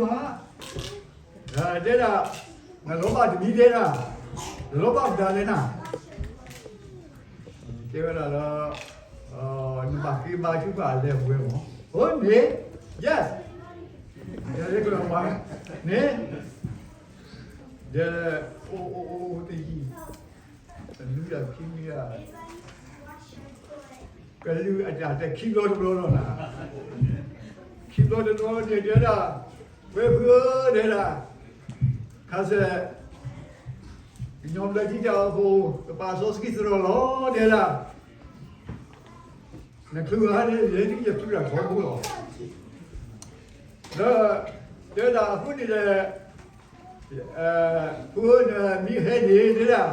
မ့ၢ် တဲဒၣ်, နလီၤဘၣ်တမံၤတဲဒၣ်, နလီၤဘၣ်မတၤလဲၣ်နၤ, တဲဝဲဒၣ်လၢ နဘၣ်က့ၤဘါထုကဖၣ်အလဲၤဝဲမၢ်, အိၣ်န့ၣ်, yes, ယဲကလီၤဘၣ်န့ၣ်, ဒီး အိၣ်အိၣ်အိၣ်တယံၤ, တနွံဒၣ်ခံနွံဒၣ် ကလုာ်အတၢ်တဲခံဘျီတဘျီလီၤနၤ, ခံဘျီတဘျီန့ၣ်တဲဒၣ်, ဝဲဖုဧၢတဲဒၣ်, ခါဆဲး, ကညီဘျၢထံတၢ်အိၣ်ဖှိၣ် ကပာ်စီဆှံသရိာ်လီၤတဲဒၣ်, နချုးဂၤန့ၣ် လဲၤဒ်ယချုးတၢ်ထီဘိလီၤ, ဒီး တဲဒၣ်အဃိန့ၣ်ဒီး ဖုဧၢနမံၤဟဲန့ၣ်တဲဒၣ်,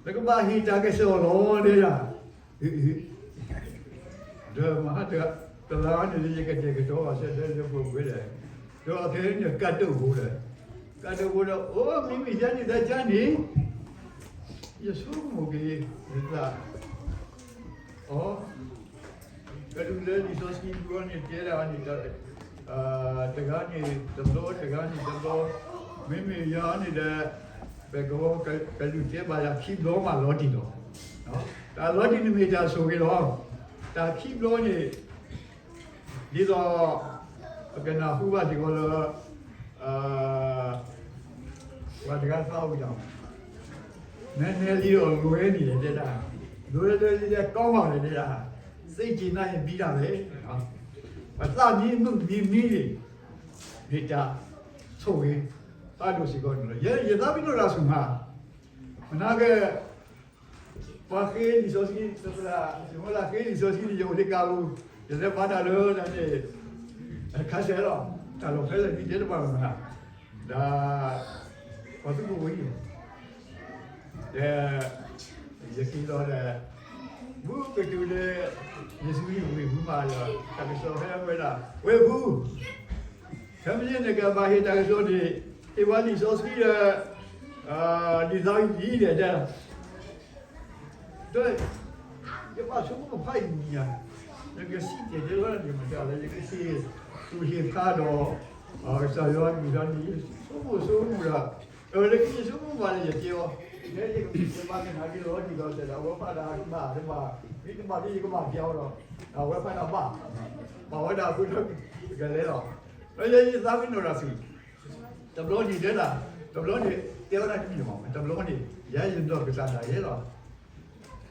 နကဘၣ်ဟ့ၣ်တၢ်ကစီၣ်လီၤတဲဒၣ်, ဒီးမဟါတဂၤ တလါန့ၣ် ယကတဲာ်ကတီၤဘၣ်စဲလၢပှဲၤပှဲၤဒီး, ဒီးအခဲအံၤန့ၣ်ကးတၢၢ်ဖိဒီး, ကးတၢၢ်ဖိဒီး အိၣ်မ့မ့ၢ်ယါန့ၣ်တၢ်ကါန့ၣ်, ယဆိကမိၣ်က့ၤ ယသး အီ ကလုၢ်လၢလံာ်စီဆှံပူၤန့ၣ်တဲဒၣ်န့ၣ်, တဂၤန့ၣ်တဘျီ တဂၤန့ၣ်တဘျီ, မ့မ့ၢ်ယၤန့ၣ်ဒီး ပကလုၢ်တဲဘၣ်ယၤခံဘျီမးလီၤတံၢ်လီၤ, တၢ်လီၤတံၢ်န့ၣ်မ့ၢ်တၢ်ဆိၣ်ဂ့ၤလီၤ, တၢ်ခံဘျီန့ၣ် ဒ်သိး ပကနၢ်ဟူဘၣ်စ့ၢ်ကီးလၢ ပှၤတဂၤသးဝံၣ်တၢ်, နဲနဲလံဒီးလွဲန့ၣ်လဲၣ်တဲဒၣ်, လွဲလွဲလံဒီးကီမးလဲၣ်တဲဒၣ်, စိတ်ကျေနပ်ရင်ပြီးတာပဲ, ပသးမံမုၢ်မံမံန့ၣ်, မ့ၢ်တၢ်ဆိၣ်ဂ့ၤ ဖးဒိၣ်စ့ၢ်ကီးန့ၣ်လီၤ. ယသးပ့ၤနီၣ်တၢ်ဆူၣ်မး, မနၤကဲ ပှၤဃ့လံာ်စီဆှံ, ယမ့ၢ်လၢဃ့လံာ်စီဆှံန့ၣ် ယအိၣ်လၢကါပူၤ, ယလဲၤဘါတၢ်လၢတၢ်န့ၣ်, ခါဆဲးလီၤ, တၢ်လီၢ်ဖဲလဲၣ်ဒ်တဲတပၤလီၤမး, ဒီး ပှၤသုးဖိဝံၤ, ဒီး ယက့ၤလီၤဒီး မူကတုၤလၢ ယစုလံၤဝ့ၢ်ပူၤမးဒီး တၢ်ကစီၣ်ဟဲဝဲဒၣ် ဝ့ၢ်ပူၤ ခဲမုၢ်ဆ့ၣ်န့ၣ် ကဘၣ်ဟ့ၣ်တၢ်ကစီၣ်န့ၣ် ဟ့ၣ်ပှၤလံာ်စီဆှံဒီး လံာ်သးဝံၣ်လံဒီးတဲ, ဒီး ယဘၣ်ဆိကမိၣ်ဖးယံာ်ညါ, ယကစံၣ်တဲၤတဲလီၤန့ၣ်မတၤလဲၣ် ယကစံၣ်သူၣ်ဟ့ၣ်ဖျါဒီး ကစၢ်ယွၤအကလုၢ်ကထါန့ၣ် ယဆိကမိၣ်ဆိကမိၣ်ဒီး လၢခံယဆိကမိၣ်ဘၣ်န့ၣ် ယတဲအီၤ, ယဲယကဘၣ်ကနၣ်က့ၤလီၤတံၢ်လီၤဆဲးဒီး အဝဲဘၣ်တၢ်ကဘၣ်တဘၣ်, မ့တမ့ၢ်ဒီးယကဘၣ်ပျးအီၤဒီး အဝဲဘၣ်တၢ်ဘၣ်, ဘၣ်ဝဲဒၣ်အဃိဒီး ကလဲၤလီၤ, ဒီးယဲယသးပ့ၤနီၣ်တၢ်ဆူၣ်, တဘျီန့ၣ်တဲဒၣ်, တဘျီန့ၣ်တဲဝဲဒၣ်တမံၤမး, တဘျီန့ၣ် ယဲယနီၢ်ကစၢ်ဒၣ်ယဲလီၤ,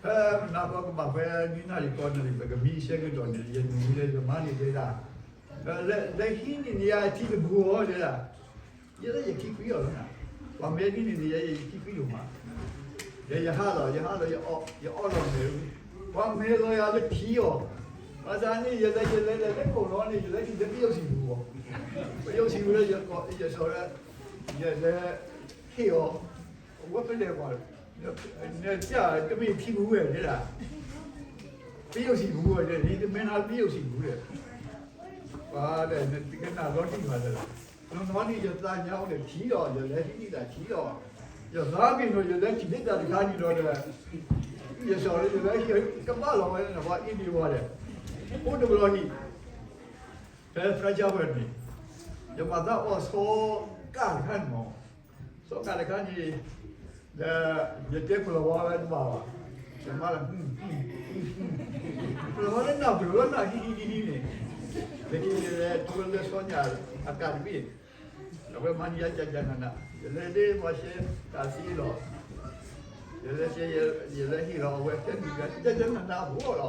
ဖဲမနၤဃီကဘၣ်ဖဲနွံနၣ်ရံၣ်ဃိးနၣ်ရံၣ် ပကမံဆၢကတီၢ်န့ၣ် ယနုၢ်လၢယမါန့ၣ်တဲဒၣ်, လၢဟံးန့ၢ်န့ၢ်ယၤထံတဘိအီၤတဲဒၣ်, ယဲလၢယခံကွံအီၤလီၤ, ပှၤမ့ၢ်ဟံးန့ၢ်န့ၢ်ယၤ ယခံကွံဒိၣ်မး, ဒီးယဟးလီၤ ယဟးလီၤ ယအီၣ်လီၤမဲာ်, ပှၤမ့ၢ်လီၤယၤလၢထံအီၤ, ဘၣ်ဆၣ်န့ၣ် ယလဲၤယလဲၤလဲၤလၢခိၣ်လီၤန့ၣ် ယလဲၤထံၣ်လၢပယီၤစံာ်ပူၤအီၤ, ပယီၤစံာ်ပူၤလၢယစီၤလၢ ယလဲၤဟ့ၣ်အီၤ, အဝဲပလဲၤကွၢ် နတၢ်တမ့ၢ်ထံပူၤဝဲဒၣ်, ပယီၤစံာ်ပူၤဝဲဒၣ်, နတမ့ၢ်နၤပယီၤစံာ်ပူၤဒီး, ပှၤဒီးနတကနၣ်လီၤတံၢ်ဘၣ်ဒီး, နီၢ်နီၢ်န့ၣ် ယသးညါအိၣ်ဒီးထံလီၤ, ယလဲၤထံၣ်တၢ်ထံလီၤ, ယသးပ့ၤနီၣ် ယလဲၤထံၣ်လၢတၢ်တခါန့ၣ်ဒီး, ယစီၤလၢယလဲၤဟ့ၣ်ကဘၣ်လီၤဝဲန့ၣ် ပှၤအ့ၣ်ဒံးဝဲဒီး, အိၣ်တဘျီန့ၣ် ဖဲသရၣ်ကၠၢ်ဝဲန့ၣ်, ယမၤသးအီၣ်ဆီကၢ်တခါန့ၣ်မး, ဆီကၢ်တခါန့ၣ်, ဒီး ယတဲဖျီၣ်ဝါဝဲတဘၣ်ဘၣ်, ယမါလၢ ဖျီၣ်ဝါလၢနၢ်ပျီၢ်လၢနၢ်ဟံးဟံးဟံးဟံးန့ၣ်, ယကလဲၤထီၣ်လၢဆီညၣ်အကၢ်တဘ့ၣ်, အဝဲမၤန့ၢ်ယၤကၠၢ်ကၠၢ်နးနး, ယလဲၤဒ့မၤရှဲတၢ်သံလီၤ, ယလဲၤရှဲ ယလဲၤဟ့ၣ်လီၤ အဝဲထဲန့ၣ်ကၠၢ်ကၠၢ်နးနးအဂီၢ်လီၤ.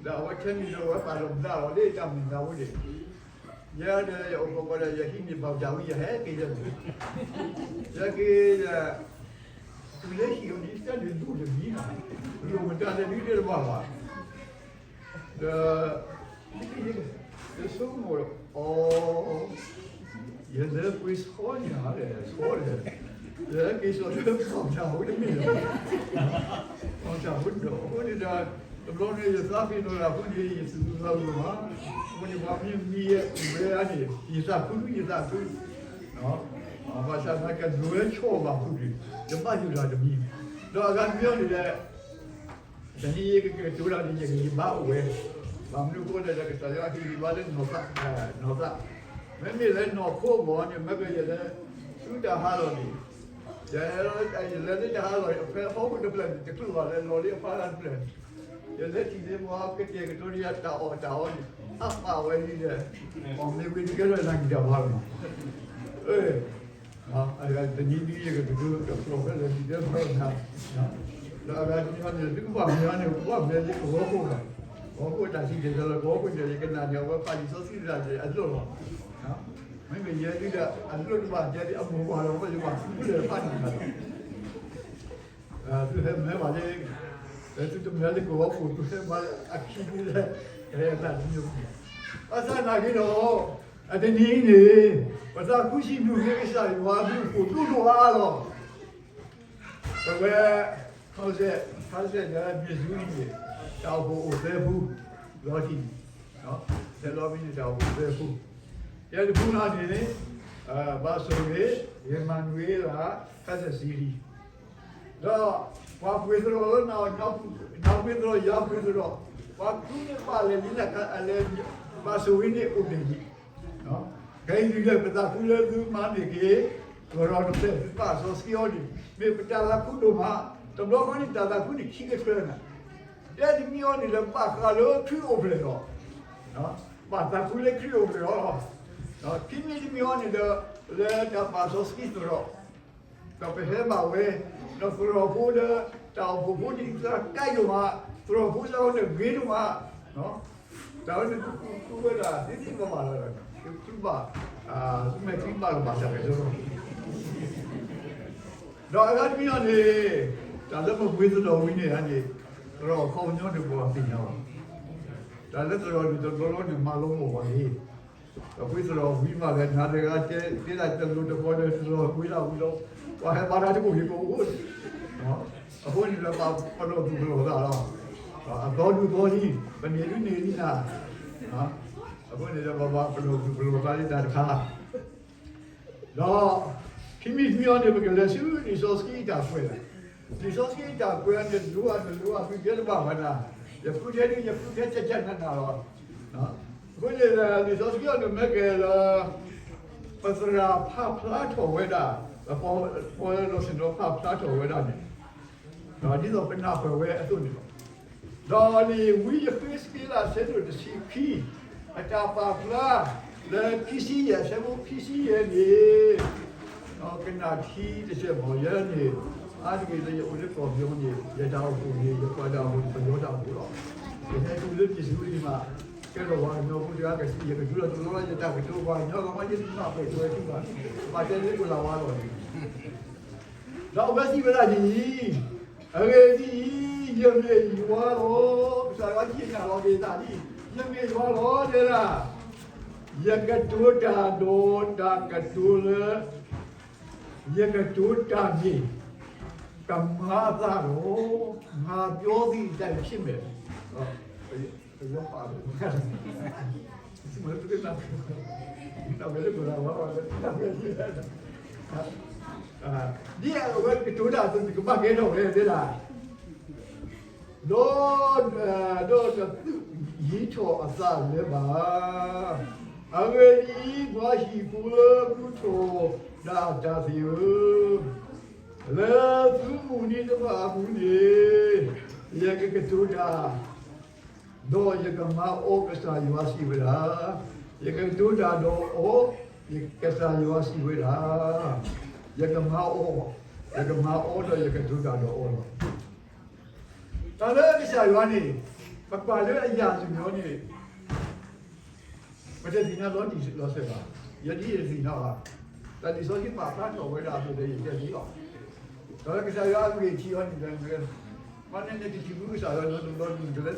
ဒီးအဝဲထဲန့ၣ်ဒီး အဝဲပာ်လီၤမုၢ်လၢ်လီၤလၢတၢ်မုၢ်နၤဝဲန့ၣ်, ယဲဒီးယအိၣ်ကီးကီးဒီး ယဟံးန့ၢ်ဘၣ်တၢ်ဝံၤ ယဟဲက့ၤယဲၢ်, ယဟဲက့ၤဒီး တုၤလၢဟံၣ်အီၤဒ်တၢ်ဒုးဒူၣ်တမံၤနီၤ, လိၣ်မတၤလဲၣ်ဒုးတဘၣ်ဘၣ်, ဒီး ယဆိကမိၣ်အီၤ, ယလဲၤကွံာ်ဆီညၣ်ဒီး ဆီဒီး, ယဟဲက့ၤစိာ်လၢပှၤတၢ်ဖိတမ့ၢ်လီၤ, ပှၤတၢ်ဖိတမ့ၢ်, အဃိန့ၣ်ဒီး တဘျီန့ၣ်ယသးပ့ၤနီၣ်တၢ်အဃိန့ၣ် ယသူၣ်လီၤဝဲမး, အဃိန့ၣ်ပှၤမ့ၢ်မံဝဲအါန့ၣ် ယသးခု ယသးခု, ဘၣ်ဆၣ်သနာ်က့ဒိးဝဲဆီဘၣ်ဃုာ်ဒီး ယဘၣ်ယိၣ်တၢ်တမံၤ, ဒီးအဂၤတမံၤအံၤန့ၣ်ဒီး တနံၤအံၤကကတိၤတၢ်န့ၣ် ယကဟ့ၣ်ဘါအိၣ်ဝဲ, ဘၣ်မနုၤအဃိလဲၣ်ဒီး ကစၢ်ယွၤဟ့ၣ်ဂံၢ်ဘါလၢနီၢ်သး, နီၢ်သး, မ့မ့ၢ်လၢနီၢ်ခိအဂီၢ်န့ၣ် မ့ၢ်ကယဲၢ်လၢ သုတၢ်ဟးလီၤန့ၣ်, ယဲ ယလဲၤလၢတၢ်ဟးလီၤန့ၣ် အဖဲဟီၣ်ခိၣ်တဖျၢၣ်န့ၣ် တချုးဘၣ်လၢလီၤလံအဖါတဖျၢၣ်န့ၣ်, ယလဲၤထံၣ်န့ၢ်ပှၤကတဲာ်ကတီၤဒီးယၤတၢ်အီၣ်တၢ်အီန့ၣ် အပာ်ဝဲလံဒီး, အီၣ်မ့ၢ်ဝံၤတကဲထီၣ်လၢဂံၢ်တၢ်ဘါလီၤ. အ တနံၤဒ်ယကကတိၤ တဖျိးဖဲလဲၣ်ဒ်တဲဖဲနၤ, ဒီးအဂၤတမံၤန့ၣ် သုကဘၣ်မ့ၢ်အီၤန့ၣ် ကဘၣ်မ့ၢ်လၢကဝီၤခိၣ်ဘၣ်, ကဝီၤခိၣ်တၢ်စံၣ်တဲၤတဲလီၤ ကဝီၤခိၣ်န့ၣ် ယကနၣ်န့ၣ် အဝဲပာ်လံာ်စီဆှံတၢ်န့ၣ်အလီၢ်လီၤ. မ့မ့ၢ်ယဲဒ်ဒီး အလီၢ်တဘၣ်ယဲဒ်အမိၢ်ပှၢ်လီၤ ဝဲယဘၣ်ဃုလၢၤတဖၣ်န့ၣ်လီၤ. သုဟဲမၤဘၣ်လၢ သုတမၤလၢကဝီၤခိၣ် သုဟဲမၤလၢအခံဒ်လဲၣ်, တမံၤ, ဘၣ်ဆၣ်နာ်က့ဒီး အတနံၤအံၤန့ၣ် ပသးခုစံးဘျုးက့ၤကစၢ်ယွၤအဘျုးအဖှိၣ်ဒိၣ်ဒိၣ်အါအါလီၤ. ပဝဲ ခီစဲ့ ခီစဲ့ဒီးမ့ၢ်စူၤအံၤန့ၣ် တၢ်အိၣ်ဖှိၣ်အိၣ်သၢဖု လီၤတံၢ်, သဲလီၤမံန့ၣ် တၢ်အိၣ်ဖှိၣ်သၢဖု, ယဲတဖုလီၤန့ၣ် ဘၣ်ဆိၣ်ဂ့ၤ ယမၤနွံလၢ ခီစဲ့စံလံ ဒီးပှၤပှ့ၤသရိာ်လၢနၤ နပှ့ၤသရိာ် ယၤပှ့ၤသရိာ်, ပှၤဃုန့ၢ်ဘၣ်လဲၤလံ ဘၣ်ဆိၣ်ဂ့ၤန့ၣ်အိၣ်ဒံးလံ. ခဲအံၤဒ်လဲၣ် ပသးခုလၢသုမၤန့ၢ်က့ၤ သရိာ်တဖျၢၣ် သုပာ်စီဆှံအီၤန့ၣ် မ့ၢ်ပတၢ်သးခုဒိၣ်မး, တဘျီဃီန့ၣ် တၢ်သးခုန့ၣ်ခံကတၢၢ်နၤ, တဲတမံၤအီၤန့ၣ်ဒီး ဘၣ်ဃးလၢခရံာ်အိၣ်ဖျဲၣ်လီၤ. ဘၣ်သးခုလၢခရံာ်အိၣ်ဖျဲၣ်လီၤ. ခံမံၤတမံၤအီၤန့ၣ်ဒီး လၢတၢ်ပာ်စီဆှံသရိာ် ဒီးပဟဲဘၣ်ဝဲ, ဒီးသရိာ်ဖိဒီး တၢ်အိၣ်ဖှိၣ်ဖိန့ၣ် သရၣ်ကဲယိာ်မး, သရိာ်ဖိစ့ၢ်ကီးန့ၣ်ဂ့ၤဒိၣ်မး, တၢ်ဝဲန့ၣ် သုသူဝဲဒၣ် သ့သ့ဘၣ်ဘၣ်လီၤ, သုဘၣ်, သုမ့ၢ်သုဘၣ်လီၤဘၣ်တၢ်ကဲသိးလီၤ. ဒီးအဂၤတမံၤအီၤန့ၣ် တၢ်လၢပပှ့ၤသရိာ်ဝံၤန့ၣ်န့ၣ် သရိာ်အခီပညီန့ၣ် ပဘၣ်သ့ၣ်ညါဘၣ်. တၢ်လၢသရိာ်န့ၣ်တဘျီဘျီန့ၣ် မၤလိမ့ၢ်ဝဲန့ၣ် ပှ့ၤသရိာ်ဝံၤမးဒီး နၤတဂၤတဲ တဲဒၣ်တလိၤတဃီဒီး သရိာ်ဝံၤဒၣ်ဝံၤဒီး ပှၤဟဲဘါတၢ်တဘိၣ်လံကအိၣ်, အဃိန့ၣ်ဒီး ပှၤပလီၢ်သူၣ်ပလီၢ်သးလီၤ, အသီဒူသီလံ, ပန့ၢ်ဒူန့ၢ်ဒံးနၤ, အဃိန့ၣ်ဒီး ပပလီၢ်သူၣ်ပလီၢ်သးလံတၢ်တခါ ဒီး ခံမံၤတမံၤအီၤန့ၣ် ပကလဲၤဆူလံာ်စီဆှံအတၢ်ကွဲးလီၤ. လံာ်စီဆှံအတၢ်ကွဲးအီၤန့ၣ် လိၤအါတလိၤအါ သုတဲတဘၣ်ဘၣ်နၤ, ယဃုထဲဒုး ယဃုထဲကၠၢ်ကၠၢ်နးနးလီၤ. အဃိန့ၣ် လံာ်စီဆှံအီၤန့ၣ်မ့ၢ်ကဲလၢ ပသရၣ်ဖးဖျါထီၣ်ဝဲဒၣ်, ပပီလီၢ်ဆ့ၣ်နီၤဖးဖျါထီၣ်ဝဲဒၣ်န့ၣ် ဒ်သိးပနၢ်ပၢၢ်ဝဲအသိးန့ၣ်လီၤ. ဒီးလံာ်ဝံယဃ့စက့လး အဆၢဒိၣ်တဆံခံ အတၢ်ပာ်ဖျါ လၢခံဆံယဲၢ် အဆၢဖိခံဆံယဲၢ်န့ၣ်, ကနၣ်ထံတစဲးဖိ ယဲန့ၣ်, အါတက့ၢ်လၢယအိၣ်လၢကီၢ်ပယီၤန့ၣ် ယတၢ်အိၣ်ဖှိၣ်န့ၣ် ယကွၢ်တၢ်အိၣ်ဖှိၣ်န့ၣ် ပယီၤတၢ်အိၣ်ဖှိၣ်လီၤ. ယဟဲတုၤလၢပယီၤစုလံမး, ကဲထီၣ်ပှၤကညီဖိတဂၤကသံၣ် ယကဒုးလီၤတလီၤလၢယတၢ်ကတိၤ ပှၤကညီကမၤ ယတမၤပဲာ်ထွဲသုဘၣ်, ဘၣ်တဲလၢကလၤဝါလီၤန့ၣ် ဒီးအဝဲစံးဝဲဒၣ်ဒ်အံၤ, အဂ့ၢ်ဒ်အံၤ, ယမ့ၢ်ယွၤလီၤ. ကစၢ်ယွၤစံးနာ်လီၤက့ၤတၢ်ဒ်အံၤ, ယမ့ၢ်ယွၤလီၤ တဲဒၣ်, ယကတိၤတၢ်ဒီးတၢ်ကတိၤလၢ ယကတိၤတၢ်န့ၣ် ကမၤအသးလီၤ. ငါပြောသည့်အတိုင်းဖြစ်မယ်. ပယီၤပာ်လီၤ ဒ်အဝဲကတိၤတၢ်အသိးန့ၣ် ကဘၣ်ကဲထီၣ်ဝဲဒၣ်, ဒီး, ဒီးတသုးယံၤထီၣ်အသးလၢၤဘၣ်. အဂ့ၢ်ဒ်အံၤ, ပှၤဟံၣ်ဖိလၢအဘူၣ်ထီၣ်ဒၣ်တၢ်သ့ၣ်ဧၢ, လၢသုမုၢ်နံၤတဖၣ်အပူၤန့ၣ် ယကကတိၤတၢ် ဒီးယကမၤအီၤ ကစၢ်ယွၤစံးဝဲဒၣ်, ယကကတိၤတၢ်ဒီးအီၤ, ကစၢ်ယွၤစံးဝဲဒၣ်, ယကမၤအီၤ, ယကမၤအီၤဒီးယကတိၤတၢ်ဒီးအီၤလီၤ. တၢ်လၢကစၢ်ယွၤန့ၣ် ပကွၢ်လၢအယၢ်တမံၤန့ၣ် ပတသ့ၣ်ညါလီၤတံၢ်လီၤဆဲးဘၣ်. ယဲဒ်ယတသ့ၣ်ညါဘၣ်, တၢ်လံာ်စီဆှံပာ်ဖျါထီၣ်ဝဲဒၣ်အသိးဒီး ယတဲသ့လီၤ. တၢ်လၢကစၢ်ယွၤအဂ့ၢ်ထံးအီၤန့ၣ် မ့ၢ်နကထံၣ်ဘူးကစၢ်ယွၤနီတဘျီ နကလဲၤသ့ၣ်ညါအဂ့ၢ်, ဒ်သိးနက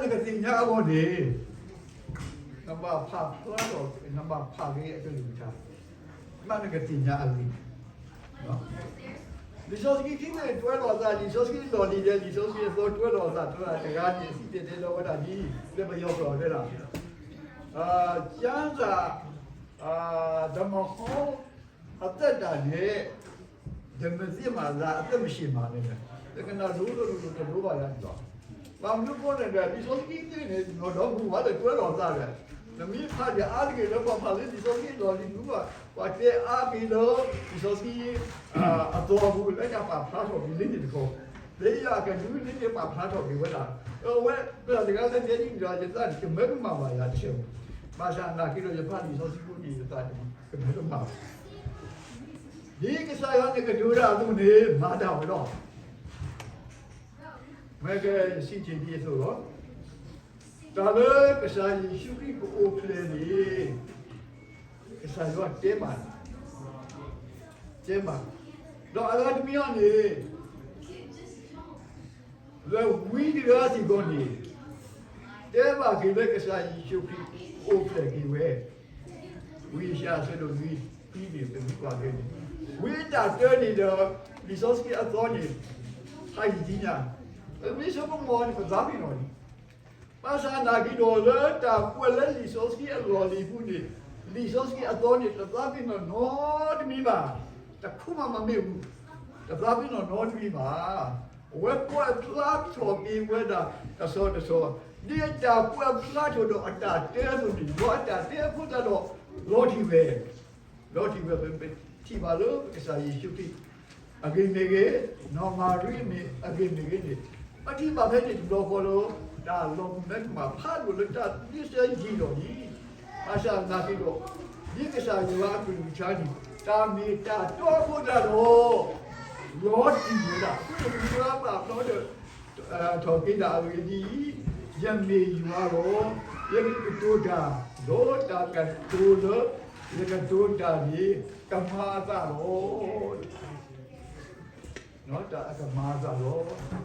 သ့ၣ်ညါအဂီၢ်န့ၣ် နဘၣ်ဖးဖျါထီၣ် နဘၣ်ဖးက့ၤအကလုၢ်ကထါ မ့ၢ်နကသ့ၣ်ညါအဂ့ၢ် လံာ်စီဆှံခံန့ၣ် တွဲလီၤသး လံာ်စီဆှံလီၢ်လံၤဒဲး လံာ်စီဆှံအသီတွဲလီၤသး တဂၤန့ၣ် အစံၣ်တဲၤတဲလီၤဝဲဒၣ်ဒ် လၢပယီၤကျိာ်တဲဒၣ် ကျမ်းစာ တမဟော အသက်တာနဲ့ ဓမ္မသစ်မှာ အသက်မရှင်ပါနဲ့ လၢကနၣ်ဒိၣ်ဒိၣ်ဒိၣ်ဒိၣ်တဒိဘၣ်ယၤန့ၣ်လီၤ. ဘၣ်မနုၤအဃိန့ၣ်ဒီး လံာ်စီဆှံသ့န့ၣ် နီၢ်ဒီမုၢ်ဝါလၢတွဲလီၤသးဒီး နမ့ၢ်ဖးယၤအါတက့ၢ်လၢပှၤဖးလၢလံာ်စီဆှံအလီၢ်လံၤပူၤဘၣ်, ပှၤတဲအါက့ၤလၢလံာ်စီဆှံအသီပူၤလၢတၢ်ပာ်ဖျါထီၣ်က့ၤလၢန့ၣ်တခီ, လၢယၤအကဒုလၢန့ၣ်ပာ်ဖျါထီၣ်က့ၤဝဲဒၣ်, အဝဲပှၤတဂၤလၢတဲဒ်န့ၣ်ဒီး ယသးန့ၣ်ကမၢကမၣ်ဘၣ်ယၤတဆဲး, ဘၣ်ဆၣ်နာ်က့ၤဒီးယဖးလံာ်စီဆှံဖိန့ၣ် ယသးန့ၣ်ကမၢကမၣ်ဘၣ်. ဒ်ကစၢ်ယွၤန့ၣ်ကတိၤတၢ်အသိးန့ၣ် မၤတၢ်ဝဲလီၤ. မ့ၢ်ကဲယစံးက့ၤဒ်အသိးလီၤ. တၢ်လၢကစၢ်ယ့ၣ်ၡူးခရံာ်ကအိၣ်ဖျဲၣ်န့ၣ် ကစၢ်ယွၤတဲဘၣ်, တဲဘၣ်, ဒီးအဂၤတမံၤအံၤန့ၣ် လၢဝံတဂၤစ့ၢ်ကီးန့ၣ် တဲဘၣ်က့ၤလၢကစၢ်ယ့ၣ်ၡူးခရံာ်အိၣ်ဖျဲၣ်က့ၤဝဲ, ဝံယၡါယၤအဆၢဒိၣ်လွံၢ် သံန့ၣ်ပမ့ၢ်ကွၢ်က့ၤန့ၣ်, ဝံအတၢ်တၢန့ၣ်ဒီး လံာ်စီဆှံအသီန့ၣ် ဟးယံာ်ဒ်ညါ, ပမ့ၢ်ဆိကမိၣ်န့ၣ် ပသးပ့ၤနီၣ်န့ၣ် ဘၣ်ဆၣ်နာ်က့ၤဒီးလၢတၢ်ကွဲးလၢလံာ်စီဆှံအလီၢ်လံၤပူၤန့ၣ်, လံာ်စီဆှံအသီန့ၣ် တသးပ့ၤနီၣ်နီတမံၤဘၣ်, တခီမးမ့ၢ်ဝံၤ တသးပ့ၤနီၣ်နီတမံၤဘၣ်. အဝဲကွဲးဖျါထီၣ်က့ၤဝဲဒၣ်တဆီတဆီ, ဒ်အတၢ်ကွဲးဖျါထီၣ်ဒီးအတၢ်တဲအသိးန့ၣ် ယွၤအတၢ်တဲအဃိသတးဒီး လီၤတံၢ်ဝဲ လီၤတံၢ်ဝဲ ပထံၣ်ဘၣ်လၢကစၢ်ယ့ၣ်ၡူးခရံာ်အဂ့ၢ်မ့ၢ်ဂ့ၤ, နီၢ်မၤရံမ့ၢ်အဂ့ၢ်မ့ၢ်ဂ့ၤန့ၣ်, ပထံၣ်ဘၣ်ဖဲန့ၣ်တဘျီဃီလၢ တၢ်လီၤမုၢ်မဲကမၣ်ဖးဒိၣ်လၢတၢ်သ့စဲယံာ်လီၤန့ၣ်, ဘၣ်ဆၣ်နာ်က့ၤဒီး ဒ်ကစၢ်ယွၤအကလုၢ်ကထါန့ၣ် တၢ်မ့ၢ်တၢ်တီအဃိသတးဒီး လီၤတံၢ်ဝဲဒၣ်, အဃိန့ၣ် ပှၤပာ်ဖျါဒီး ထီၣ်က့ၤတၢ်အဂ့ၢ်ဒ်အံၤ, ယမ့ၢ်ယွၤလီၤ. ယကကတိၤတၢ်, ဒီးတၢ်ကတိၤလၢယကတိၤတၢ်န့ၣ် ကမၤအသးလီၤ. တၢ်အကမၤအသးလီၤ.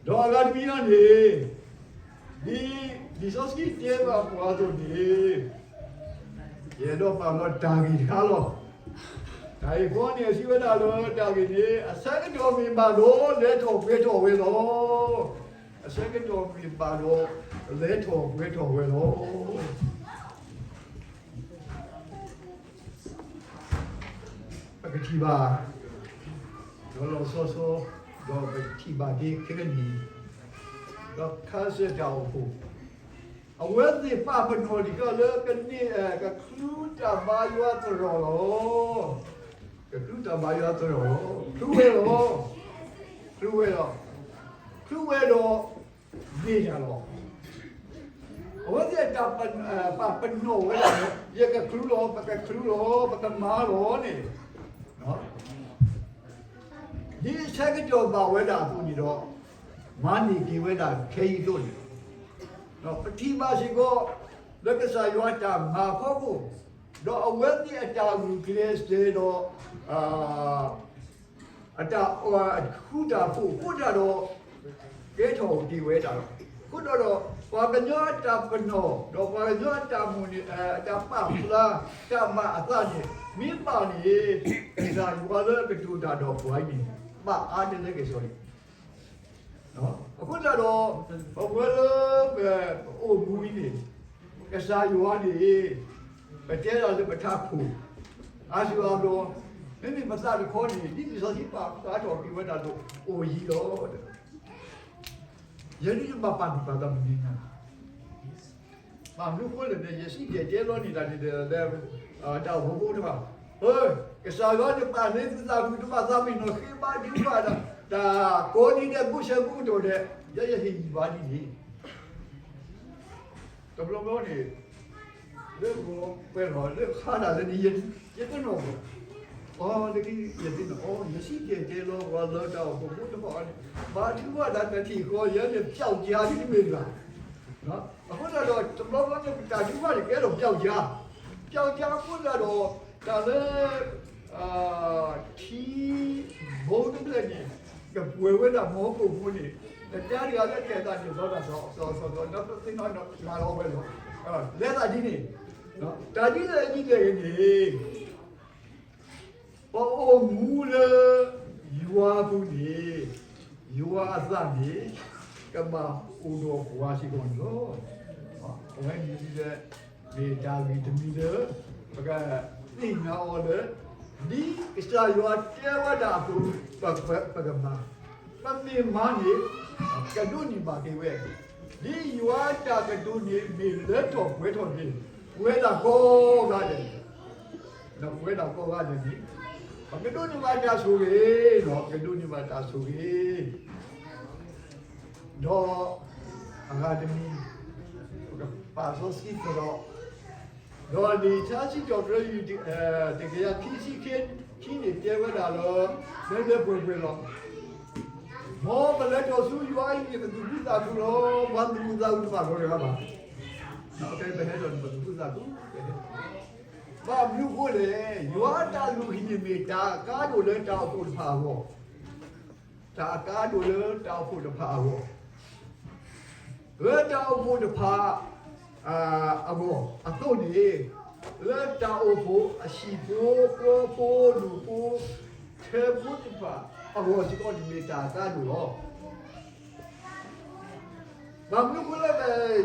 ဒီးအဂၤတမံၤအံၤန့ၣ်, ဒ်လံာ်စီဆှံတဲဘၣ်ပှၤအသိးန့ၣ်, ယအဲၣ်ဒိးပာ်လီၤတၢ်ဂ့ၢ်တခါလီၤ. တၢ်ဂ့ၢ်ဃီန့ၣ် အစံးဝဲဒၣ်လၢတၢ်ဂ့ၢ်န့ၣ် အဆၢကတီၢ်မ့ၢ်ဘၣ်ဒီး လဲၤထီၣ်ပှဲၤထီၣ်ဝဲလီၤ. အဆၢကတီၢ်မ့ၢ်ဘၣ်ဒီး လဲၤထီၣ်ပှဲၤထီၣ်ဝဲလီၤ. ပကထံၣ်ဘၣ် ဒီးလီၤဆီဆီ ဒီးပထံၣ်ဘၣ်ဒ်ခဲကနံၣ်အံၤ, ဒီးခါဆၢတၢ်အိၣ်ဖှိၣ် အဝဲသ့ၣ်ပာ်ပနီၣ်ဒံးကီးလၢကန့ၢ် ကချုးတၢ်ဘါယွၤသရိာ်လီၤ. ကချုးတၢ်ဘါယွၤသရိာ်လီၤ. ချုးဝဲလီၤ. ချုးဝဲလီၤ. ချုးဝဲဒီး န့ၢ်ယၤလီၤ. အဝဲသ့ၣ်တၢ်ပာ်ပနီၣ်ဝဲဒၣ်လၢ ယကချုးလီၤ, ပကချုးလီၤ, ပကမၤလီၤန့ၣ်, ဒ်အဆၢကတီၢ်ဘၣ်ဝဲဒၣ်အသိးန့ၣ်ဒီး မၤန့ၢ်က့ၤဝဲဒၣ်ခဲအံၤအသိးန့ၣ်, ပထံၣ်ဘၣ်စ့ၢ်ကီး လၢကစၢ်ယွၤအတၢ်မၤအဖီခိၣ်, ဒီးအဝဲသ့ၣ်အတၢ်ဂုာ်ကျဲးစၢးဒီး အတၢ်ဃူတၢ်ဖိးအဃိသတးဒီး ကဲထီၣ်က့ၤဝဲဒၣ်လီၤ. အဃိသတးဒီး ပှၤကညီအတၢ်ပနီၣ် ဒီးပှၤကညီအတၢ်မိၣ်န့ၣ် အတၢ်ပာ်ဖျါ တၢ်မၤအသးန့ၣ် မ့ၢ်ဘၣ်န့ၣ် ကစၢ်ယွၤလၢအကတိၤတၢ်ဒီးပှၤအံၤန့ၣ် ဘၣ်အါတလၢကစီၣ်န့ၣ် အဃိသတးဒီး ပဝဲလၢပအိၣ်မူအံၤန့ၣ် ကစၢ်ယွၤန့ၣ် ပတဲဒၣ်လၢပထးခိၣ် အါစုအါဘျီ မ့မ့ၢ်ပသးတခီန့ၣ် ဒ်လံာ်စီဆှံပာ်ဖျါထီၣ်က့ၤဝဲဒၣ်လၢ အိၣ်ယံၤလီၤ. ယဲဒၣ်ယဘၣ်ပာ်သူၣ်ပာ်သးမနုၤညါ ဘၣ်မနုၤဃိလဲၣ်န့ၣ် ယစံၣ်တဲၤတဲလီၤန့ၢ်တၢ်န့ၣ်ဒီး တၢ်အိၣ်ဖှိၣ်ဖိတဖၣ်, ကစၢ်ယွၤန့ၣ်ပာ်လၢသုသးပူၤ တဘၣ်သးပ့ၤနီၣ်ဃ့ဘါထုကဖၣ်ဒီး တၢ်ကိးနံၤဒဲး ကိးဆၢကိးကတီၢ်ဒဲး ယဲယဟ့ၣ်ဂံၢ်ဘါဒ်န့ၣ် တဘျီဘျီန့ၣ် လၢပှဲၤလီၤ လၢခါဒၣ်လၢန့ၣ် ယတနီၣ်ဘၣ်, အီ လၢခံယသ့ၣ်နီၣ် အီ ယစံၣ်တဲၤတဲလီၤပှၤလၢတၢ်အိၣ်ဖှိၣ်ဖိတဖၣ်အံၤန့ၣ် ဘါထုကဖၣ်တၢ်တထံၣ်ဃီ ယဲန့ၣ် ပျောက်ကြား ဒ်တမ့ၢ်တဂၤ အဃိသတးဒီး တဘျီဘျီန့ၣ် ပတၢ်ထုကဖၣ်န့ၣ် ကဲထီၣ်ပျောက်ကြား, ပျောက်ကြားအဃိသတးဒီး တၢ်လၢ ထံဘိတဖျၢၣ်န့ၣ် ကပှဲၤဝဲဒၣ်မီကိၣ်ဖိန့ၣ် တကးတဂၤလၢအကဲသးန့ၣ် သီတၢ်သီသီသီသီ ဒီးပသ့ၣ်နီၣ်မၤလီၤဝဲလီၤ. လဲၤသးဒ်န့ၣ် တၢ်ဒ်လဲၣ်ဒ်လဲၣ်ဂ့ၤန့ၣ် ပအိၣ်မူလၢယွၤအပူၤန့ၣ် ယွၤအသးန့ၣ် ကဘၣ်အိၣ်ဒီးပှၤစ့ၢ်ကီးန့ၣ်လီၤ. အဝဲန့ၣ်ဒ်လဲၣ် မ့ၢ်တၢ်ဂ့ၢ်တမံၤလၢ ပကသ့ၣ်ညါအီၤလၢ ဒ်ကစၢ်ယွၤတဲဝဲဒၣ်အသိး ပကမၤ, ပမ့ၢ်မၤန့ၣ် ကဒိးန့ၢ်ဘၣ်က့ၤဝဲ, ဒ်ယွၤအတၢ်ကတိၤန့ၣ်မ့ၢ်လၢထီၣ်ပှဲၤထီၣ်န့ၣ်, ပဝဲဒၣ်ကိးဂၤဒဲး, ပဝဲဒၣ်ကိးဂၤဒဲးန့ၣ်, ပကဒိးန့ၢ်ဘၣ်တၢ်ဆိၣ်ဂ့ၤ, ပကဒိးန့ၢ်ဘၣ်တၢ်ဆိၣ်ဂ့ၤ, ဒီးအဂၤတမံၤ, ပကပာ်စီဆှံသရိာ်, ဒီးလံာ်ထါစံးထီၣ်ပတြၢၤ တကယၤခံဆံခံ ခံန့ၣ်တဲဝဲဒၣ်လၢ လၢလၢပှဲၤပှဲၤလီၤ. မ်ပလဲၤထီၣ်ဆူယွၤအဟံၣ်န့ၣ် ပသူၣ်ခုသးခုလီၤ. ပှၤသူၣ်ခုသးခုတဘၣ်လီၤတဂၤဘၣ်. ပဟဲထီၣ်န့ၣ် ပသူၣ်ခုသးခု, ဘၣ်မနုၤအဃိလဲၣ်, ယွၤအတၢ်လုၢ်ဟံၣ်န့ၣ်မ့ၢ်တၢ်အကါဒိၣ်လၢတၢ်အိၣ်ဖှိၣ်တဖၣ်အဂီၢ်, တၢ်အကါဒိၣ်လၢတၢ်အိၣ်ဖှိၣ်တဖၣ် အဂီၢ်အသိးန့ၣ်, လၢတၢ်အိၣ်ဖှိၣ်အဟံၣ်ဖိဃီဖိဒူၣ်ဖိ ထဲဖိသ့ၣ်တဖၣ်အဂီၢ်စ့ၢ်ကီးန့ၣ်မ့ၢ်တၢ်အကါဒိၣ်လီၤ. ဘၣ်မနုၤအဃိလၢ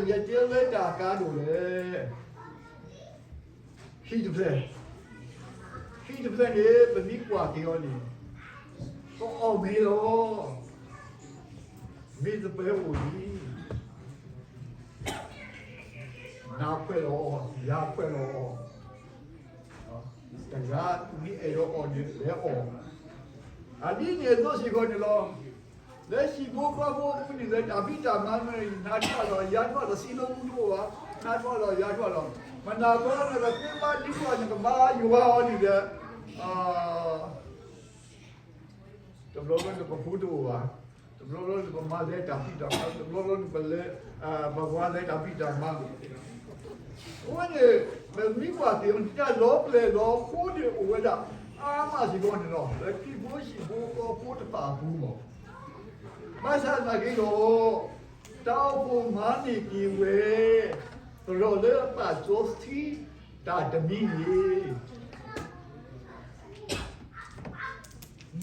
ယတဲလၢတၢ်အကါဒိၣ်လဲၣ်. ဟံၣ်တဖျၢၣ်, ဟံၣ်တဖျၢၣ်န့ၣ် ပမ့ၢ်ကွၢ်က့ၤအီၤန့ၣ် ကအီၣ်မ့ၤလီၤ. မ့ၢ်သပၢၤအိၣ်လံ, နါခွဲးလီၤအီၤ, ယါခွဲးလီၤအီၤ, တဂၤမ့ၢ်အဲၣ်ဒိးအီၣ်န့ၣ် လဲၤအီၣ်, အဒ်န့ၣ်အသိးစ့ၢ်ကီးန့ၣ်လီၤ. လၢဟံၣ်ဖိဃီဖိအပူၤန့ၣ် လၢတၢ်ဖံးတၢ်မၤမ့ၢ်နါထွဲလီၤ ယါထွဲလီၤ စံးလၢမူတအိၣ်ဘၣ်, နါထွဲလီၤ ယါထွဲလီၤ, မနၤဃီန့ၣ် ပဃ့ဘါထုကဖၣ်န့ၣ် ကမၤယွၤအီၤန့ၣ်ဒီး တဘျီဘျီန့ၣ် ပဖိတအိၣ်ဘၣ်, တဘျီဘျီန့ၣ် ပမါလဲၤတၢ်ဖံးတၢ်မၤ, တဘျီဘျီန့ၣ် ပလဲၤ, ပဝၤလဲၤတၢ်ဖံးတၢ်မၤ, အဃိန့ၣ် ပမ့ၢ်ကွၢ်က့ၤအီၤန့ၣ် တၢ်လီၤပျဲၢ်လီၤဃိန့ၣ်အိၣ်ဝဲဒၣ်အါမးစ့ၢ်ကီးန့ၣ်လီၤ. လၢဟံၣ်ဖိဟံၣ်ဖိဃီဖိတဖၣ်အပူၤလီၤ. ဘၣ်ဆၣ်သနာ်က့ဒီး တၢ်အိၣ်ဖှိၣ်မၤန့ၢ်က့ၤဝဲ သရိာ်လၢအပာ်စီဆှံတၢ်တမံၤန့ၣ်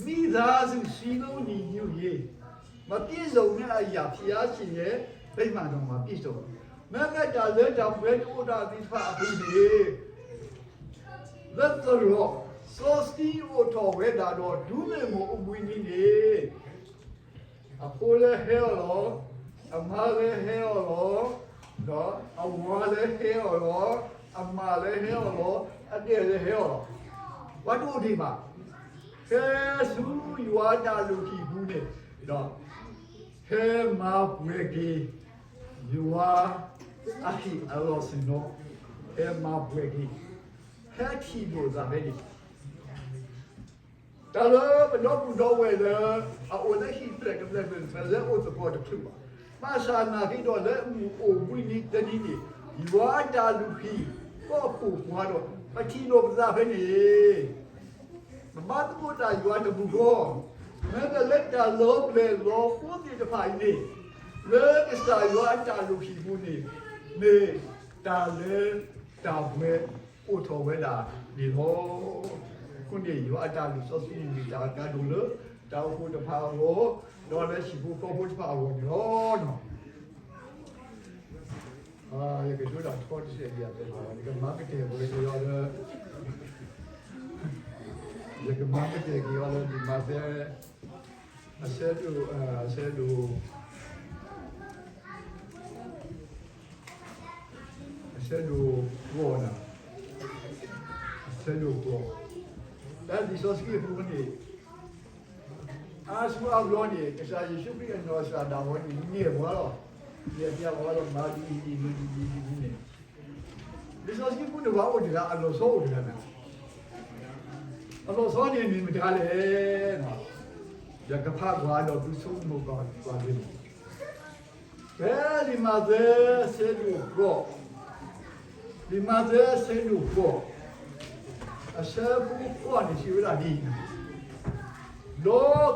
မိသားစုစည်းလုံးညီညွတ်ရေး, မပြည့်စုံတဲ့အရာ ဘုရားရှင်ရဲ့ ဗိမာန်တော်မှာ ပြည့်စုံတယ်. မ့မ့ၢ်တၢ်လၢတၢ်ပှဲၤတအိၣ်ဒၣ်သ့ၣ်တဖၣ်အပူၤန့ၣ် လၢသရိာ်စီဆှံအိၣ်ထီၣ်ဝဲဒၣ်ဒီး ဒူလ့ၣ်မိၢ်အိၣ်ဘှံးနံၤန့ၣ် အဖိလၢဟဲအီၤလီၤ, အမါလၢဟဲအီၤလီၤ, ဒီးအဝၤလၢဟဲအီၤလီၤ, အမၢ်လၢဟဲအီၤလီၤ, အဒဲၣ်လၢဟဲအီၤလီၤ. ပှၤတအိၣ်ဒံးဘၣ်. ဟဲဆူယွၤတၢ်လုၢ်ဟံၣ်ပူၤန့ၣ်, ဒီးဟဲမၤပှဲၤက့ၤ ယွၤအဟံၣ်အလီၢ်ဆ့ၣ်နီၤ, ဟဲမၤပှဲၤက့ၤ, ဟဲထံၣ်လိာ်သးဖဲန့ၣ် တၢ်လၢပဒီပုၢ်ဒီဝဲၢ်လၢ အအိၣ်လၢဟံၣ်ဖျၢၣ်တဖျၢၣ် ပလဲၤအိၣ်သကိးတချုးဘၣ်. ဘၣ်ဆၣ်သနာ်က့ဒီး လၢမုၢ်အိၣ်ဘှံးနံၤတနံၤန့ၣ် ယွၤအတၢ်လုၢ်ဟံၣ် ကီၢ်ခိၣ်ပှၤဒီး ပထံၣ်လိာ်ပသးဖဲန့ၣ် ပဘါသကိးတၢ်ယွၤတပူၤဃီ, မ့ၢ်ကလၢတၢ်လီၤပျဲၢ်လီၤဃိသ့ၣ်တဖၣ်အံၤန့ၣ် လၢကစၢ်ယွၤအတၢ်လုၢ်ဟံၣ်ပူၤန့ၣ် မ့ၢ်တၢ်လၢတၢ်ပှဲၤအိၣ်ထီၣ်ဝဲဒၣ်န့ၣ်လီၤ. အဃိန့ၣ် ယွၤအတၢ်လုၢ်စီဆှံန့ၣ် မ့ၢ်တၢ်အကါဒိၣ်လၢ တၢ်အိၣ်ဖှိၣ်တဖၣ်အဂီၢ်, ဒီးလၢဟံၣ်ဖိဃီဖိတဖၣ်အဂီၢ်န့ၣ်လီၤ. ယကဒိတၢ်ထီတစဲးဒံးအတဲလီၤ, ယကမၤကတၢၢ်က့ၤအီၤလၢ, ယကမၤကတၢၢ်က့ၤအီၤလၢ လံာ်မးသဲ အဆၢဒိၣ်, အဆၢဒိၣ်, အဆၢဒိၣ်ဃိးန့ၣ်, အဆၢဒိၣ်ဃိး, တၢ်လံာ်စီဆှံအပူၤန့ၣ် အါဆူအါဘျီန့ၣ် ကစၢ်ယ့ၣ်ၡူးခရံာ်အနီၢ်ကစၢ်ဒၣ်ဝဲန့ၣ် နဲၣ်ပှၤလီၤ. နဲၣ်ပှၤလီၤ မၤဒ်အံၤဒ်အံၤ မၤဒ်အံၤဒ်အံၤန့ၣ်, လံာ်စီဆှံပူၤန့ၣ် ပှၤအိၣ်တဂၤ အလီၤဆီအိၣ်တဂၤန့ၣ်, အလီၤဆီန့ၣ်မ့ၢ်မတၤလဲၣ်. ယကဖးကွၢ်ဒီးသုဆိကမိၣ်ကွၢ်န့ၣ်, ဖဲလံာ်မးသဲအဆၢဒိၣ်ဃိး, လံာ်မးသဲအဆၢဒိၣ်ဃိး, အဆၢဖိဃိးန့ၣ် စံးဝဲဒၣ်ဒ်အံၤ, ဒီး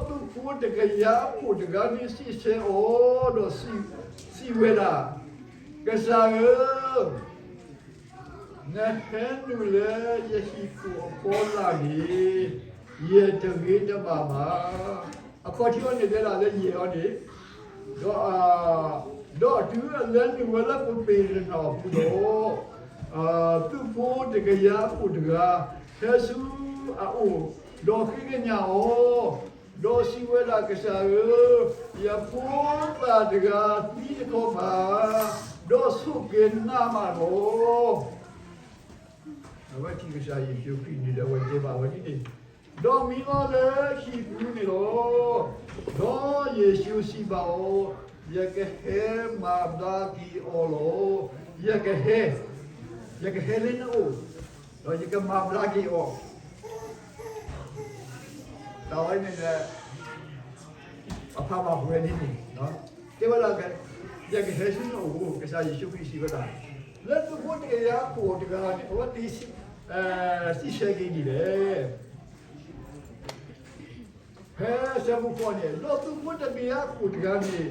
သုးဖိတကယၤအခိၣ်တဂၤန့ၣ် စံးဆၢအီၤ, ဒီးစံးဝဲဒၣ်, ကစၢ်ဧၢ, နဟဲနုာ်လၢယဟံၣ်ခိၣ်အဖီလာ်န့ၣ် ယတဂ့ၤတဘၣ်ဘၣ်. အခီၣ်ထံးအီၤန့ၣ် တဲဒၣ်လၢယဲၢ်အီၤန့ၣ်, ဒီး, ဒီးတုၤအလဲၤနုာ်ဝဲလၢကပ့ၤရနၢ်အပူၤဒီး, သုးဖိတကယၤအခိၣ်တဂၤ ဟဲဆူအအိၣ်, ဒီးဃ့ကညးအီၤ, ဒီးစံးဝဲဒၣ်, ကစၢ်ဧၢ, ယဖိသၣ်တဂၤသံတခီဘၣ်, ဒီးဆိၣ်က့ၤနးမးလီၤ. အဝဲထံၣ်ကစၢ်ယ့ၣ်ၡူးခရံာ်န့ၣ်ဒီး အဝဲတဲဘၣ်ဝဲဒ်န့ၣ်, ဒီးမံလီၤလၢဟံၣ်ပူၤန့ၣ်လီၤ. ဒီးယ့ၣ်ၡူးစံးဘၣ်အီၤ, ယကဟဲမၤဘျါက့ၤအီၤလီၤ. ယကဟဲ, ယကဟဲလၢနအိၣ်, ဒီးယကမၤဘျါက့ၤအီၤ. တၢ်ဝဲန့ၣ်လဲၣ်, အဖးဘၣ်ပှဲၤဒ်န့ၣ်, တဲဝဲဒၣ်, ယကဟဲဆူနအိၣ်, ကစၢ်ယ့ၣ်ၡူးခရံာ်စံးဝဲဒၣ်, လၢသုးဖိတကယၤခိၣ်တဂၤန့ၣ် အဝဲသ့ၣ်စံးဆၢက့ၤဒ်လဲၣ်. ဖဲဆၢဖိဃိးန့ၣ်, ဒီးသုးဖိတကယၤခိၣ်တဂၤန့ၣ်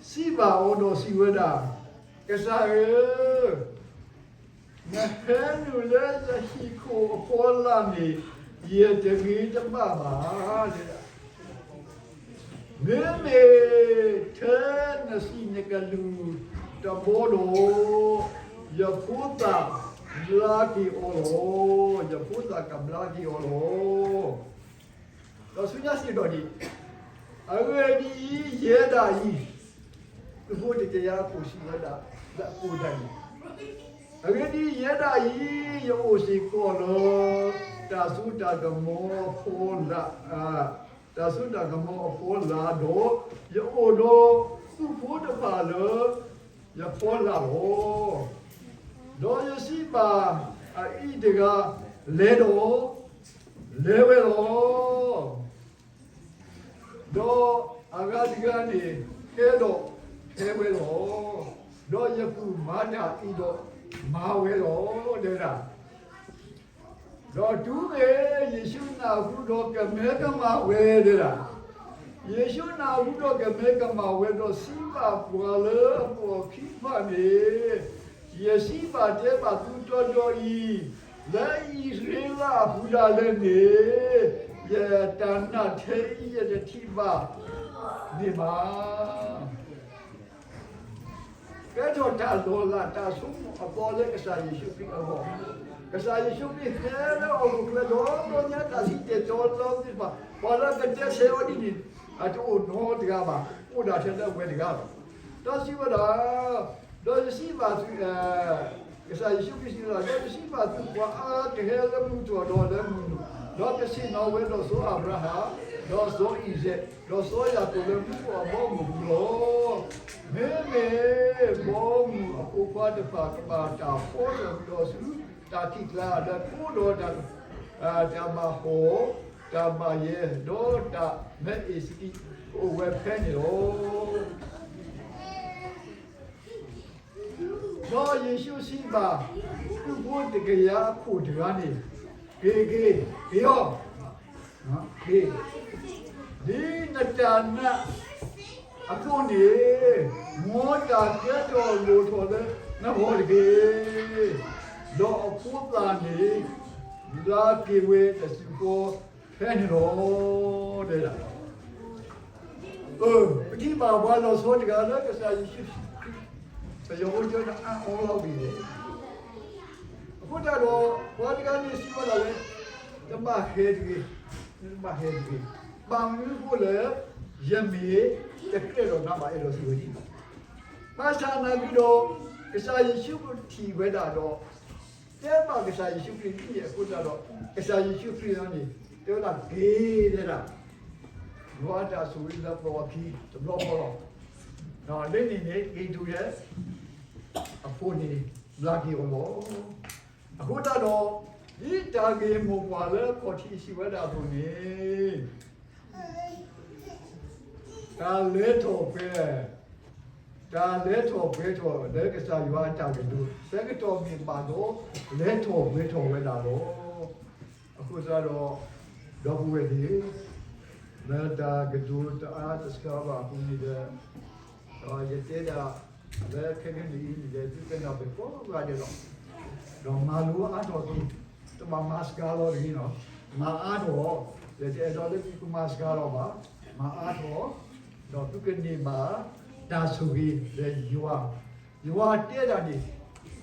စံးဘၣ်အီၤဒီးစံးဝဲဒၣ်, ကစၢ်ဧၢ, နဟဲနုာ်လၢယဟံၣ်ခိၣ်အဖီလာ်န့ၣ် ယတဂ့ၤတဘၣ်ဘၣ်. မ့မ့ၢ်ထဲနစံးနကလုၢ်တဘီဒီး, ယဖိသၣ်ဘျါက့ၤအီၤလီၤ. ယဖိသၣ်ကဘျါက့ၤအီၤလီၤ. ဒီးဆူညါစံးဒီးဒ်အံၤ, အဂ့ၢ်ဒ်အံၤ, ယဲဒၣ်အံၤ, သုးဖိတကယၤခိၣ်စံးဝဲဒၣ်လၢအကိးတၢ်အံၤ, အဂ့ၢ်ဒ်အံၤ, ယဲဒၣ်အံၤ, ယအိၣ်စ့ၢ်ကီးလၢ တၢ်စိတၢ်ကမီၤအဖီလာ်, တၢ်စိတၢ်ကမီၤအဖီလာ်ဒီး, ယအိၣ်ဒီးသုးဖိတဖၣ်လၢယဖီလာ်လီၤ. ဒီးယစံးဘၣ်အအံၤတဂၤ, လဲၤဒီး, လဲၤဝဲလီၤ. ဒီးအဂၤတဂၤန့ၣ်, ဟဲဒီးဟဲဝဲလီၤ. ဒီးယပုၢ်မၤတၢ်အံၤဒီးမၤဝဲလီၤ, တဲဝဲဒၣ်. ဒီးတုၤမ့ၢ်ယ့ၣ်ၡူးနၢ်ဟူဒီးကမဲကမၣ်ဝဲ, တဲဝဲဒၣ်, ယ့ၣ်ၡူးနၢ်ဟူဒီးကမဲကမၣ်ဝဲဒီးစံးဘၣ်ပှၤလၢအပိာ်အခံတဖၣ်န့ၣ်, ယစံးဘၣ်တဲဘၣ်သုတီတီအံၤ, လၢအံၣ်စရ့လးအပူၤဒၣ်လဲာ်န့ၣ်, ယတၢ်နာ်ထဲအံၤယတထံၣ်ဘၣ်န့ၣ်ဘၣ်. ကဲထီၣ်တၢ်လီၤလးတၢ်ဆိကမိၣ်အသီလၢကစၢ်ယ့ၣ်ၡူးခရံာ်အဂီၢ်, ကစၢ်ယ့ၣ်ၡူးခရံာ်ဟဲလၢအအိၣ်ကျဲဒီး လီညါတၢ်စံၣ်တဲၤတဲလီၤသ့ၣ်တဖၣ်, ပှၤလၢကဒဲဆဲးအီၤဒ်န့ၣ်, အတအိၣ်နီတဂၤဘၣ်, အိၣ်ဒၣ်ထဲလၢအဝဲတဂၤလီၤ. ဒီးစံးဝဲဒၣ်, ဒီးယစံးဘၣ်သု, ကစၢ်ယ့ၣ်ၡူးခရံာ်စံးဝဲဒၣ်, ဒီးယစံးဘၣ်သု, ပှၤအါကဟဲလၢမုၢ်ထီၣ်ဒီးလၢမုၢ်နုာ်, ဒီးကဆ့ၣ်နီၤဝဲဒီးစီၤအၤဘြၤဟၣ်, ဒီးစီၤအံၤစဲး, ဒီးစီၤယၤကိာ်လၢမူခိၣ်အဘီအမုၢ်ပူၤလီၤ. မ့မ့ၢ်ဘီမုၢ်အဖိခွါတဖၣ်ကဘၣ်တၢ်ဖီထီၣ်ကဒီးဆူတၢ်ခံးကျါ, ဒီးကိးဒီးတၢ်ဘၣ်ဟီၣ်, တၢ်ဘၣ်ယဲၢ်, ဒီးတၢ်မဲအ့ၤစတံး, ကအိၣ်ဝဲဖဲန့ၣ်လီၤ. ဒီးယ့ၣ်ၡူးစံးဘၣ်သုးဖိတကယၤအခိၣ်တဂၤန့ၣ်, က့ၤက့ၤ, က့ၤအီၤ, က့ၤ, ဒ်နတၢ်နာ်အသိးန့ၣ်, မ်တၢ်ကဲထီၣ်လိၣ်ထီၣ်လၢနဂီၢ်တက့ၢ်. ဒီးအဖိသၣ်န့ၣ် ဘျါက့ၤဝဲတစူၢ်ဃီဖဲန့ၣ်လီၤ. တဲဒၣ်, ပထံၣ်ဘၣ်ပှၤလီၤဆီတဂၤလၢကစၢ်ယ့ၣ်ၡူးခရံာ်, ပယီၤဖိတဲဒၣ် အါအီလီၤဘၣ်န့ၣ်, အဃိသတးဒီး ပှၤတဂၤန့ၣ်စံးဝဲဒၣ်လၢ, တဘၣ်ဟဲတဂ့ၤ, တဘၣ်ဟဲတဂ့ၤ, ဘၣ်မနုၤအဃိလဲၣ်, ယမ့ၢ်တကြၢးဒီးနၤဘၣ်, အဲၣ်ဒိးစံးဝဲဒ်န့ၣ်, ဘၣ်ဆၣ်သနာ်က့ဒီး ကစၢ်ယ့ၣ်ၡူးခရံာ်ထံၣ်ဝဲဒၣ်ဒီး တဲဘၣ်ကစၢ်ယ့ၣ်ၡူးခရံာ်ဒ်န့ၣ်အဃိသတးဒီး ကစၢ်ယ့ၣ်ၡူးခရံာ်န့ၣ် တဲဝဲဒၣ်က့ၤ, တဲဒၣ်, ယွၤအတၢ်ဆိၣ်ဂ့ၤလၢပှၤအခံတဘျီဃီလီၤ. လၢန့ၣ်န့ၣ် က့ၤတုၤလၢအဖိန့ၣ် ဘျါက့ၤအီၤလီၤ. အဃိသတးဒီး ဒ်တၢ်ဂ့ၢ်မိၢ်ပှၢ်လၢအခီၣ်ထံးစံးဝဲဒၣ်အသိးန့ၣ် တၢ်လဲၤထီၣ်ပှဲၤ, တၢ်လဲၤထီၣ်ပှဲၤထီၣ်လၢကစၢ်ယွၤအတၢ်ကတိၤ ဆၢကတီၢ်မ့ၢ်ဘၣ်ဒီး လဲၤထီၣ်ပှဲၤထီၣ်ဝဲဒၣ်လီၤ. အဃိသတးဒီး ဒီပုၢ်ဝဲၢ်သ့ၣ်, လၢတၢ်ကတိၤတအါတစှၤဘၣ်အပူၤန့ၣ်ဒီး ဒီးယတဲဒၣ်လၢခဲကနံၣ်အံၤန့ၣ်ဒီး သုကနၢ်ပၢၢ်ကိးဂၤဒဲးလီၤ. ဒီးမၤလိအါထီၣ်က့ၤ, တဘၣ်မၤစှၤလီၤတဂ့ၤနီၤ, မၤအါထီၣ်, ယတအဲၣ်ဒိးလၢသုကမၤစှၤလီၤဘၣ်, မၤအါထီၣ်, ဒီးသုကန့ၢ်ဘၣ်တၢ်ဆိၣ်ဂ့ၤလၢယွၤ, ယွၤတဲဒၣ်န့ၣ်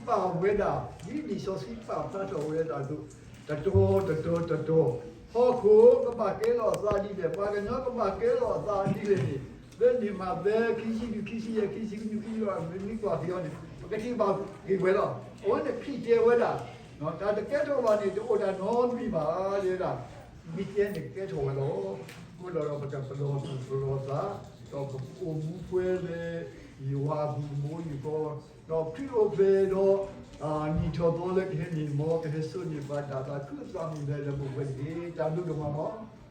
ဘၣ်ဝဲဒၣ် ဒ်လံာ်စီဆှံပာ်ဖျါထီၣ်ဝဲဒၣ်အသိး တတီၤတတီၤတတီၤ ဟီၣ်ခိၣ်ကဘၣ်ကဲထီၣ်အသးဒ်လဲၣ်, ပှၤကညီကဘၣ်ကဲထီၣ်အသးဒ်လဲၣ်န့ၣ်, လၢန့ၣ်မး ဖဲခံဆံလွံၢ် ခံဆံယဲၢ် ခံဆံနွံ ခံဆံယဲၢ် မ့ၢ်ကွၢ်က့ၤအီၤန့ၣ် ပကထံၣ်ဘၣ်က့ၤဝဲလီၤ. အဝဲန့ၣ်ခရံာ်တဲဝဲဒၣ်, တၢ်တကဲထီၣ်ဘၣ်န့ၣ် တအိၣ်တၢ်နီတမံၤဘၣ် တဲဝဲဒၣ်, မ့ၢ်တဲန့ၣ်ကကဲထီၣ်ဝဲလီၤ. အဃိဒီးပကပလီၢ်သူၣ်ပလီၢ်သး, ဒီးပကအိၣ်မူပှဲၤလၢ ယွၤအပူၤ တဘိယူၢ်ဃီ, ဒီးခရံာ်အိၣ်ဖျဲၣ်ဒီး နံၣ်ထီၣ်သီလၢကဟဲန့ၣ် မ်ကဟဲစိာ်န့ၢ်ပှၤတၢ်သးခုသးမုာ်လၢပူၤဝဲတက့ၢ်. တၢ်ဘျုးဒိၣ်မးလီၤ.